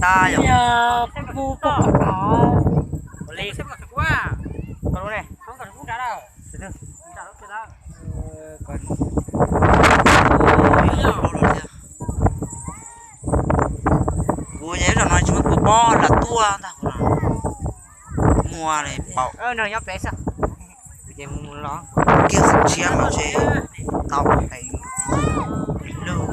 tas yom. Li, kuv yog ib zaug no tsis muab kuv pob lam tuaj ntag kuv no. Muaj li paum kiag xeem tshiab no ces tau heev lug.